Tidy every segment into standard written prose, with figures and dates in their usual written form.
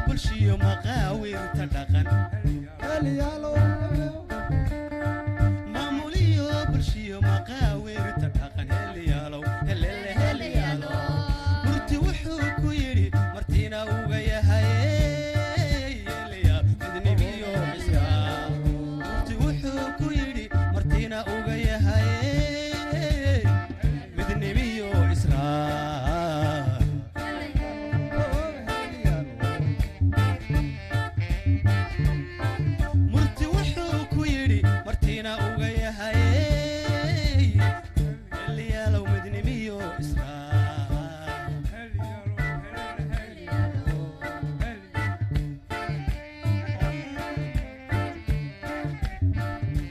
Bulshiyo maqaawirta dhaqan, maamuliyo bulshiyo maqaawirta dhaqan, heliyaalow helele heliyaalo. Murti wuxuu ku yidhi martina uga yahay heliyaal midnibiyo cisraa. Murti wuxuu ku yidhi martina uga yahay midnimiyo israa. Murti wuxuu ku yidhi martina uga yahay heliyaalow midnimiyo israa.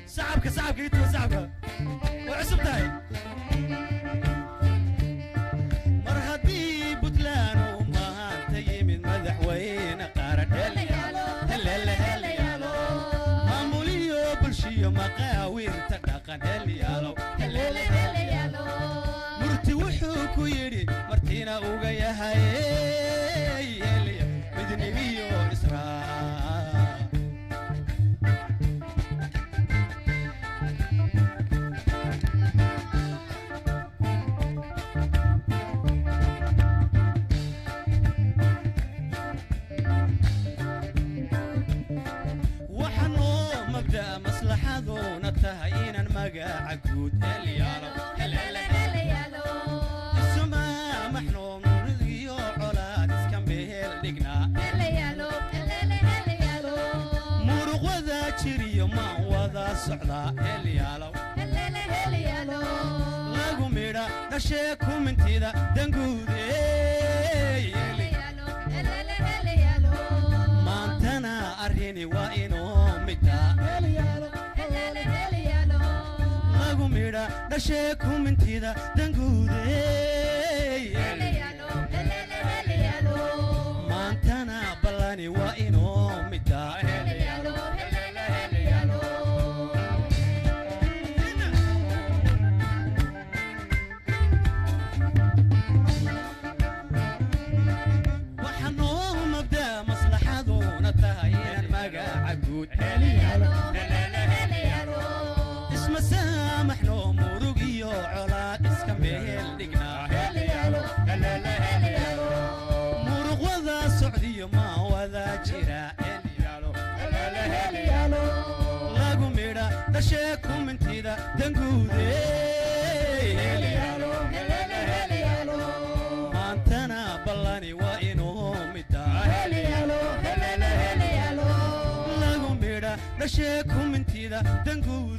Sacabka, sacabka intuba, sacabka way cusub tahay. Mar haddii Puntland uu maanta yimid madaxweyne qaran, helele heliyaalo, maamuliyo bulshiyo maqaawirta dhaqan, heliyaalo helele. Murti wuxuu ku yidhi martina uga yahay midnimiyo israa. Waxaa noo mabda'a maslaxadoona tahay inaan magaca guud heliyaalo isumaamaxno murigiyo colaad iska meel dhignaa. Muruq wada jiriyo maan wada socdaa, heliyaalow lagu midha dhashee kumintida danguude. Maantana arrini waa inoo midtaa lagu midha dhashee kumintida danguude. Maantana ballani waa inoo midtaa. Waxaa noo mabdaa maslaxaduuna tahay inaan magaca guud isma saamaxno, murug iyo colaad iska meel dhignaa. Muruq wada socdiyo maan wada jira, lagu midha dhashee kumintida danguude. Maantana ballani waa inuu middaa lagu midha dhashee kumintida danguude.